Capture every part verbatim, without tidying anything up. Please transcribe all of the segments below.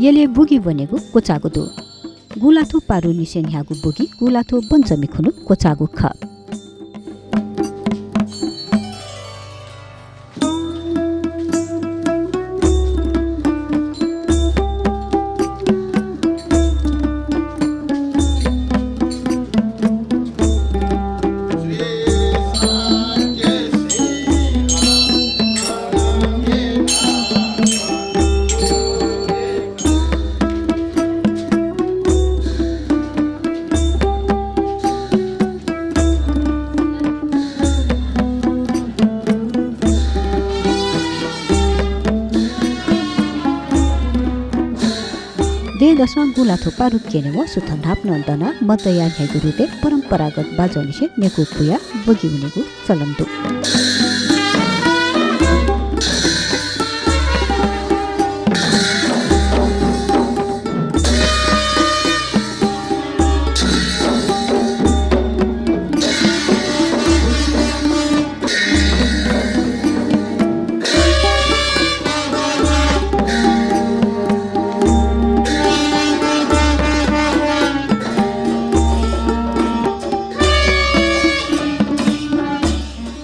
अले बुगि वनेगु क्वचाःगु दु। गुँलाथ्व पारुनिसें न्ह्याःगु बुगि गुँलाथ्व पञ्चमी खुन्हु क्वचाःगु खः। दँय्‌दसं गुँलाथ्व पारु क्यनेवं सुथ न्हापां नं दनाः मतया न्ह्याइगु रुतय् परम्परागत बाजंनिसें नेकू पुयाः बुगि वनेगु चलन दु।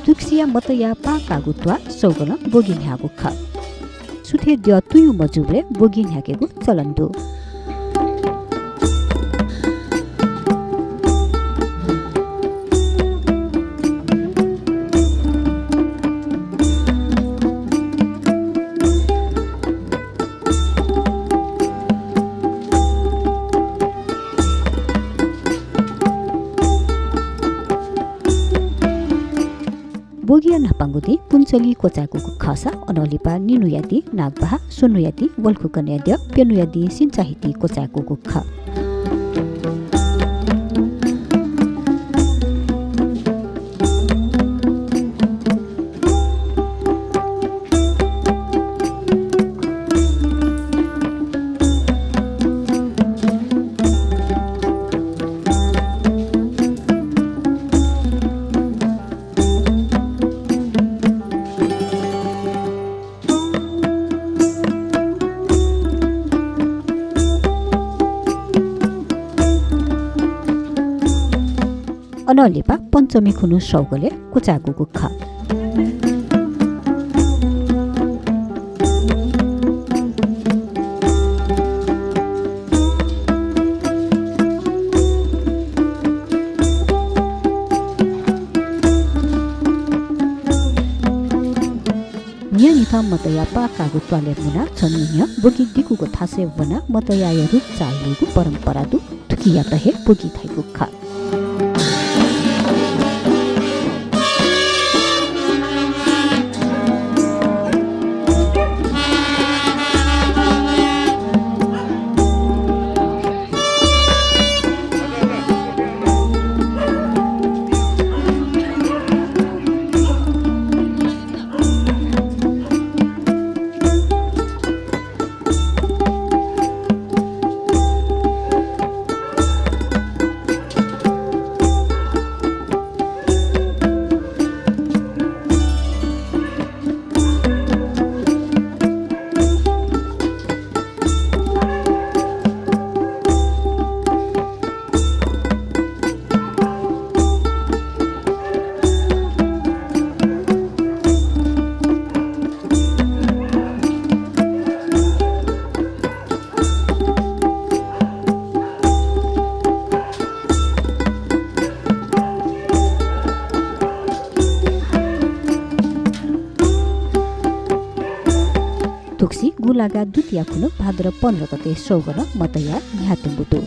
तुकसिया मतया पाः काःगु त्वाः सौगलं बुगि न्ह्याःगु खः। सुथय् द्यः तुयु मजूबलय् बुगि न्ह्याकेगु चलन दु। बुगिया न्हापांगु दिं पुन्चली क्वचाय्‌कूगु खःसा अनं लिपा निन्हुया दिं नागबहाः, स्वन्हुया दिं वल्खुकन्हया द्यः, प्यन्हुया दिं सिन्चाहिति क्वचाय्‌कूगु खः। अनं लिपा पञ्चमी खुन्हु सौगलय् क्वचाय्‌कूगु खः। न्हियान्हिथं मतया पाः काःगु त्वालय् मुनाः छन्हु न्ह्यः बुगि दिकूगु थासय् वनाः मतयाया रुत चाःहिलेगु परम्परा दु। थुकियात हे बुगि धाइगु खः। थुगुसी गुँलागा दुतिया खुन्हु भाद्र पन्ध्र गते सौगलं मतया न्ह्यातुंगु दु।